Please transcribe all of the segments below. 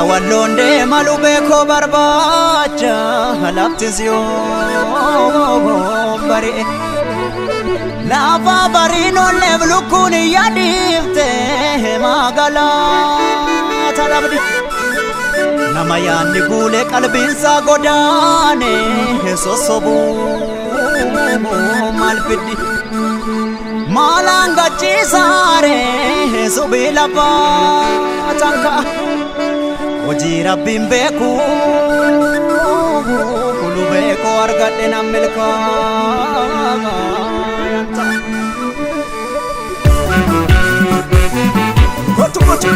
Gara walloon deema lubee koo barbaacha laftis yoo bari'e. Lafa bariin olleef lukkuun yaadiifte magaalaa dhabdi. Nama yaadni guulee qalbiinsaa godaane sossobuu maal fiddi? Maalaan gachiisaare subii lafaa tanka'a. Hojii rabbiin beeku lubee koo argadhe nan milkaa'a. Kottu kottu.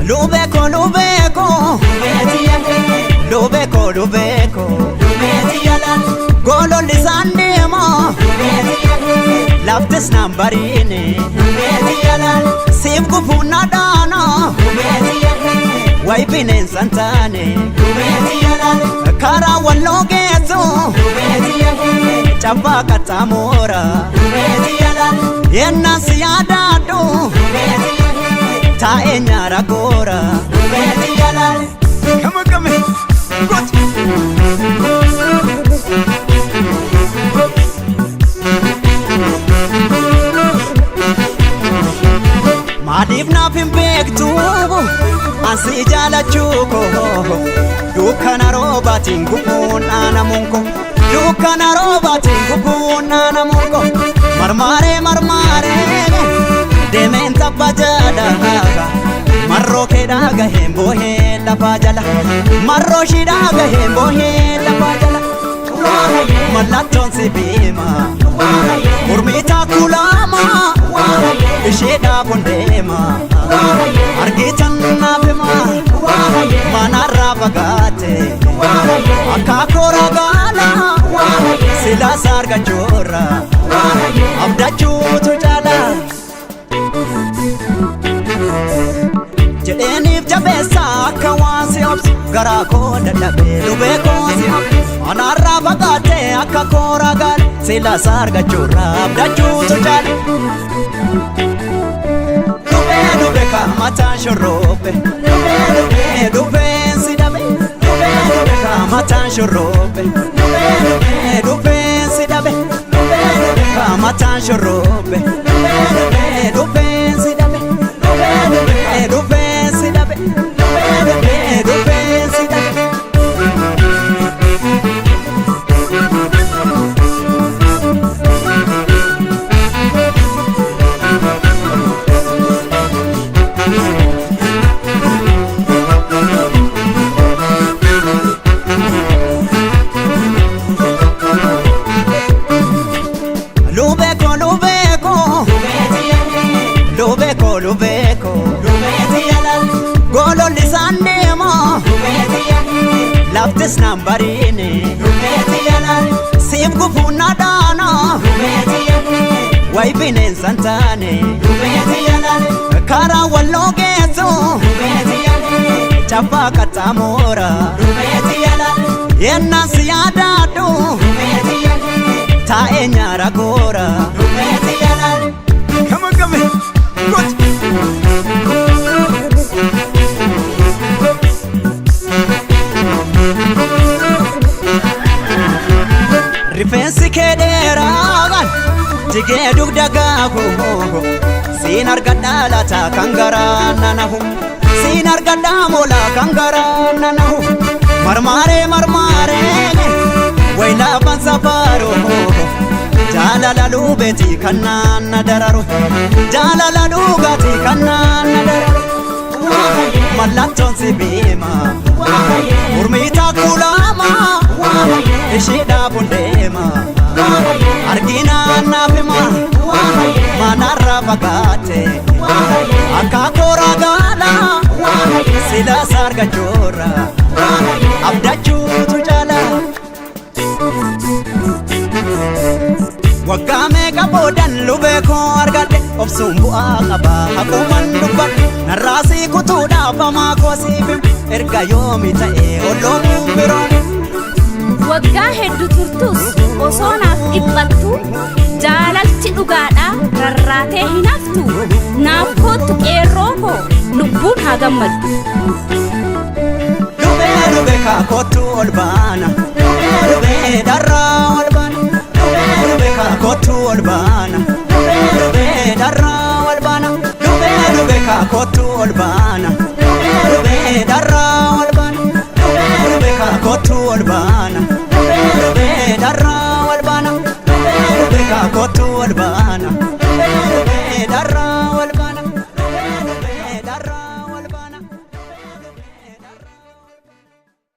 Lubeko lubeko lubeko lubeko gololli isaan deema laftis naan bariine siif gufuun na dhaana wayi bineensa hin taane karaa walloo geessu cabbaa qaxxaamuura yennaan si yaadaadhu taa'ee nyaara goora. Come on, come on. Good. Maaliif naaf hin beektu ansi jaalachuu koo dukkana roobaatiin gubuun dhaanamuun koo dukkana roobaatiin gubuun dhaanamuun koo marmaaree marmaaree deemeen tabba jala marroo keedhaa gaheen boohee lafaa jala marroo shidhaa gaheen boohee lafaa jala mallattoon si beema mormitaa kulaama isheedhaaf hundeema argitan naaf hima manarraa fagaate akaakoo ragaala silaasa argachuurra abdachuutu caala. Jedheeniif jabeessa akka waan si obsu garaa koo dadhabee lubee koo si obsu anaarraa fagaate akka koo ragaale silaasa argachuurra abdachuutu caala. Lubee lubee ka mataan shorrobe lubee lubee lubeen si dhabe lubee lubee ka mataan shorrobe lubee lubee lubeen si dhabe lubee lubee ka mataan shorrobe lubee lubee lubeen si dhabe lubee lubee lubeen si dhabe lubee lubee lubeen si dhabe. Lubeko lubeko lubeko lubeko gololli isaan deema laftis naan bariine siif gufuun na dhaana wayi bineensa hin taane karaa walloo geessu cabbaa qaxxaamuura yennaan si yaadaadhu taa'ee nyaara goora. Come on, come on. Good. Rifeensi kee dheeraan jigee dugda gaahu siin argadhaa laata kan garaa nanahu siin argadhaa moolaa kan garaa nanahu marmaaree marmaaree wayilaafan safaaroo jaalala lubeeti kan naanna dararu jaalala dhugaatii kan naanna dararu mallattoon si beema mormitaa kulaama isheedhaaf hundeema arginaan naaf hima manarraa fagaate akaakoo ragaala silaasa argachuurra abdachuutu caala. Waggaa meeqa boodan lubee koo argadhe Obsuun bu'aa qaba haquuman dubbadhu. Narraasii kutuudhaaf hamaa koosiif erga yoomi ta'e olloomuun biroon. Waggaa hedduu turtus osoo naaf dhiphattu, jaalalti dhugaadhaa rarraatee hin haftu. Naaf koottu qeerroo koo, lubbuun haa gammaddu. Dhubee dhubee kaakottu ol baana. Dhubee dhubee darraa ol baana. Dhubee dhubee kaakottu ol baana. Dhubee dhubee darraa ol baana. Dhubee dhubee kaakottu ol baana.